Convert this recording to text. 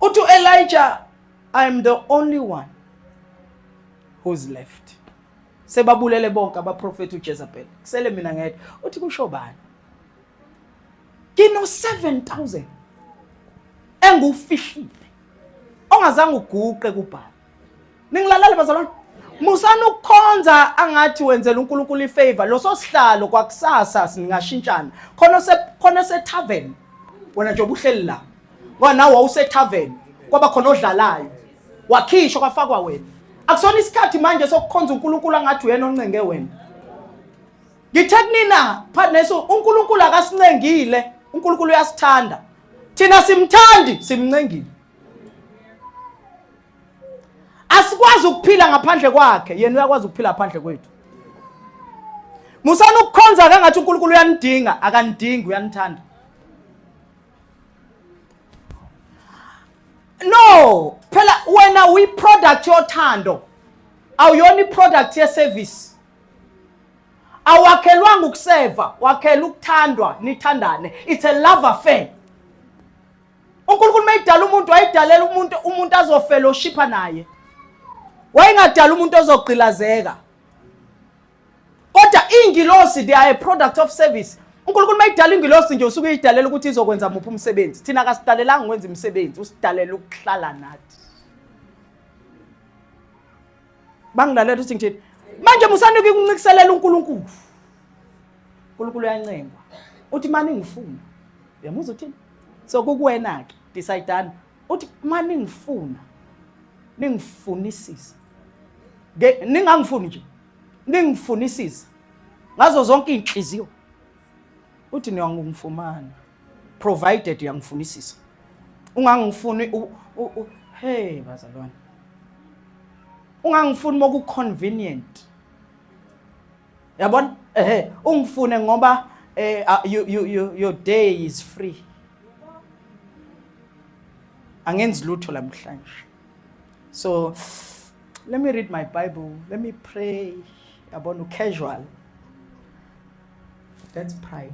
Uthi uElijah, I am the only one who's left. Sebabulele bonke abaprofeti uJezebel. Kusele mina ngedwa. Uthi kusho bani? Ngino 7000 engufihlile. Ongazange uguqe kuBhali. Ningilalele bazalwane. Musani ukukhonza angathi wenzela uNkulunkulu ifavor. Lo sosihlalo kwakusasa singashintshana. Khona se khona se tavern. Wena nje ubuhleli la. Ngoba nawe wawuse tavern. Kwaba khona odlalayo. Wakhishwa kwafakwa wena. Akusona isikhathi manje sokukhonza uNkulunkulu angathi uyena oncenge wena. Ngithe kunina partners uNkulunkulu akasincengile. uNkulunkulu uyasithanda. Thina simthandi simncengile. Asikwazi ukuphila ngaphandle kwakhe, yena uyakwazi ukuphila ngaphandle kwethu. Musani ukukhonza kangathi uNkulunkulu uyanidinga, akanidingi, uyanithanda. No, phela wena uyi product yothando. Awuyona i product ye service. Awakhelwanga ukuseva, wakhela ukuthandwa, nithandane. It's a love affair. uNkulunkulu mayidala umuntu wayedalela umuntu umuntu azofellowshipa naye. Wayengadala umuntu ozogqilazeka. Kodwa ingilosi they are a product of service. uNkulunkulu mayidala ingilosi nje usuke uyidalela ukuthi izokwenza muphi umsebenzi. Thina akasidalelanga ukwenza imisebenzi, usidalela ukuhlala nathi. Bangilalela ukuthi ngithini? Manje musanike ukuncikiselela uNkulunkulu. uNkulunkulu uyancengwa. Uthi mani ngifuna. Uyamuzwa uthini? So kukuwena ke decide uthi mani ngifuna. Ningifunisisa. Ke ningangifuni nje. Ningifunisisa. Ngazo zonke inhliziyo. Uthi niyangifumana. Provided uyangifunisisa. Ungangifuni hey bazalwane. Ungangifuni moku convenient. Yabona? Ehe, ungifune ngoba eh you, you, you, your day is free. Angenzi lutho lamhlanje. So let me read my Bible, let me pray. Yabona casual. That's pride.